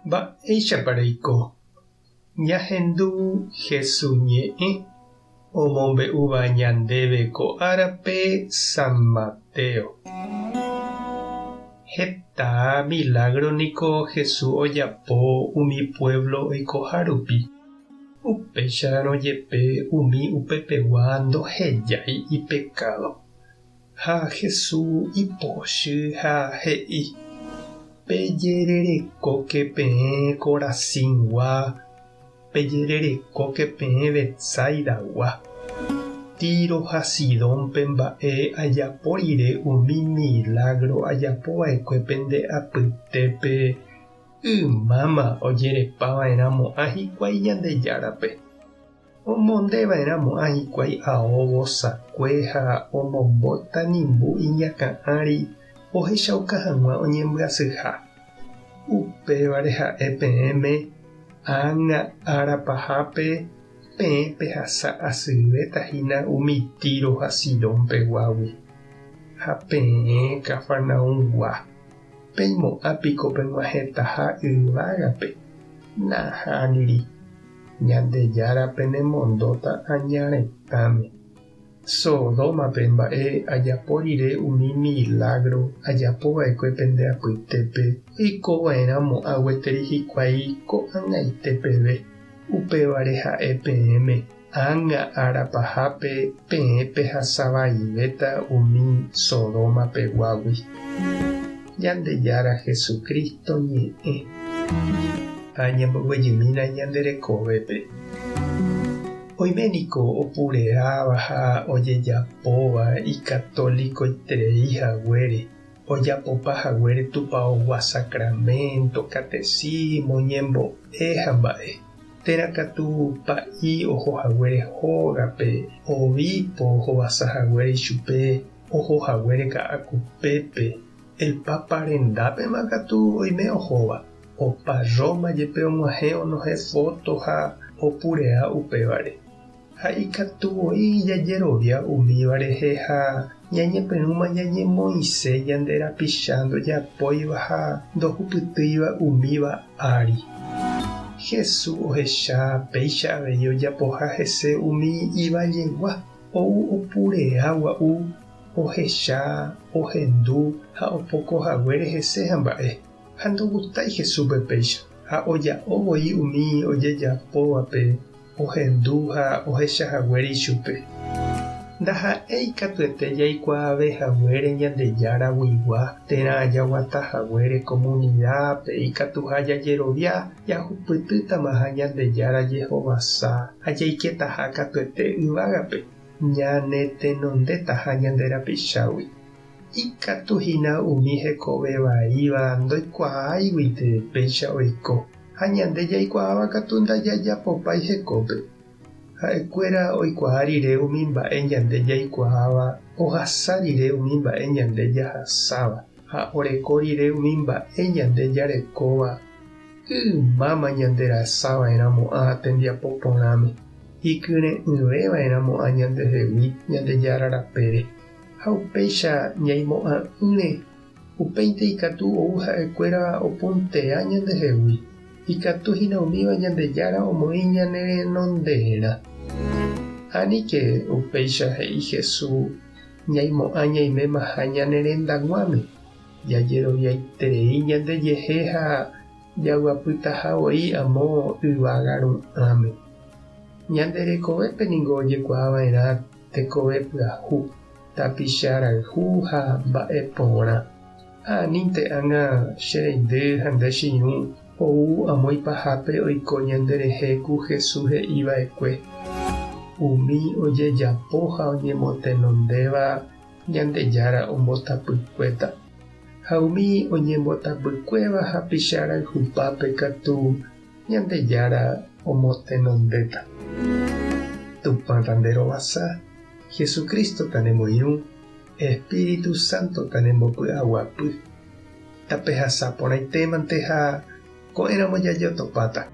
Mba'éichapa reiko? Ñahendu Hesu ñe'ẽ omombe'úva ñandéve ko árape San Mateo. Heta milágro niko Hesu ojapo umi puévlo oikoha rupi. Upéicharõ jepe umi upepegua ndohejái ipekádo. Ha Hesu ipochy ha he'i, Pejererekóke peẽ Corazingua, pejererekóke peẽ Betsaidagua. Tiro ha Sidónpe mba'e ajapo rire umi milágro ajapo va'ekue pende apytépe, ymáma ojerepa va'erã mo'ã hikuái Ñandejárape. Omonde va'erã mo'ã hikuái ao vosakue ha omombo tanimbu iñakã ári ohechauka hag̃ua oñembyasyha. Upévare ha'e peẽme, ág̃a ára pahápe peẽ pehasa asyvéta hína umi Tiro ha Sidón peguágui. Ha peẽ Cafarnaumgua, peimo'ã piko peg̃uahẽtaha yvágape? Nahániri. Ñandejára penemondóta aña retãme. Sodómape mba'e ajapo rire umi milágro ajapo va'ekue pende apytépe, oiko va'erã mo'ã gueteri hikuái ko'ag̃aite peve. Upévare ha'e peẽme, ág̃a ára pahápe peẽ pehasa vaivéta umi Sodoma peguágui. Ñandejára Jesucristo ñe'ẽ. Ha ñamboguejymína ñande rekovépe. Oime niko opureáva ha ojejapóva ikatolikoiterei haguére, ojapopa haguére tupaogua sacramento, catecismo, ñembo'e ha mba'e. Térã katu pa'i oho haguére hógape, obispo ohovasa haguére ichupe, oho haguére ka'akupépe, el Papa rendápema katu oime ohóva. Opa Roma jepe og̃uahẽ onohẽ fóto ha opurea upévare. Ha ikatu voi jajerovia umíva rehe ha ñañepyrũma ñañemoĩse ñande rapicha ndojapóiva ha ndohupytýiva umíva ári. Jesús ohecha péicha avei ojapoha hese umi ivallegua, ou opurea gua'u, ohecha, ohendu ha opoko haguére hese ha mba'e. Ha ndogustái Jesúspe péicha, ha oja'o voi umi ojejapóvape ohendu ha ohecha haguére ichupe. Ndaha'éi katuete jaikuaave haguére Ñandejára guigua térã jaguata haguére komunidápe ikatuha jajerovia jahupytýtamaha Ñandejára jehovasa ha jaiketaha katuete yvágape, ñanetenondétaha ñande rapichágui. Ikatu hína umi hekove vaíva ndoikuaáiguinte péicha oiko, ha ñande jaikuaáva katu ndajajapopái hekópe. Ha'ekuéra oikuaa rire umi mba'e ñande jaikuaáva, ohasa rire umi mba'e ñande jahasáva, ha oreko rire umi mba'e ñande jarekóva, ymáma ñanderasava'erãmo'ã tembiapo porãme, ikyre'ỹveva'erãmo'ã ñandehegui Ñandejára rapére. Ha upéicha ñaimo'ã'ỹre, upéinte ikatu ou ha'ekuéra opuntea ñandehegui, ikatu hína umíva Ñandejára omoĩ ñane renonderã. Aníke upéicha he'i Jesús ñaimo'ã ñaimémaha ñane rendag̃uáme, jajeroviaiterei ñandejehe ha jaguapytaha voi amo yvága ru'ãme. Ñande rekovépe ningo ojekuaava'erã Tekove pyahu, tapicha rayhu ha mba'e porã. Ha anínte ág̃a che reindy ha nde che irũ ou amo ipahápe oiko ñande rehe ku Jesús he'i va'ekue, Umi ojejapo ha oñemotenondéva Ñandejára ombotapykuéta, ha umi oñembotapykuéva hapicha rayhupápe katu Ñandejára omotenondéta. Tupã tanderovasa, Jesucristo tanemoirũ, Espíritu Santo tanembopy'aguapy. Tapehasa porãitémante ha ko'ẽramo jajotopáta.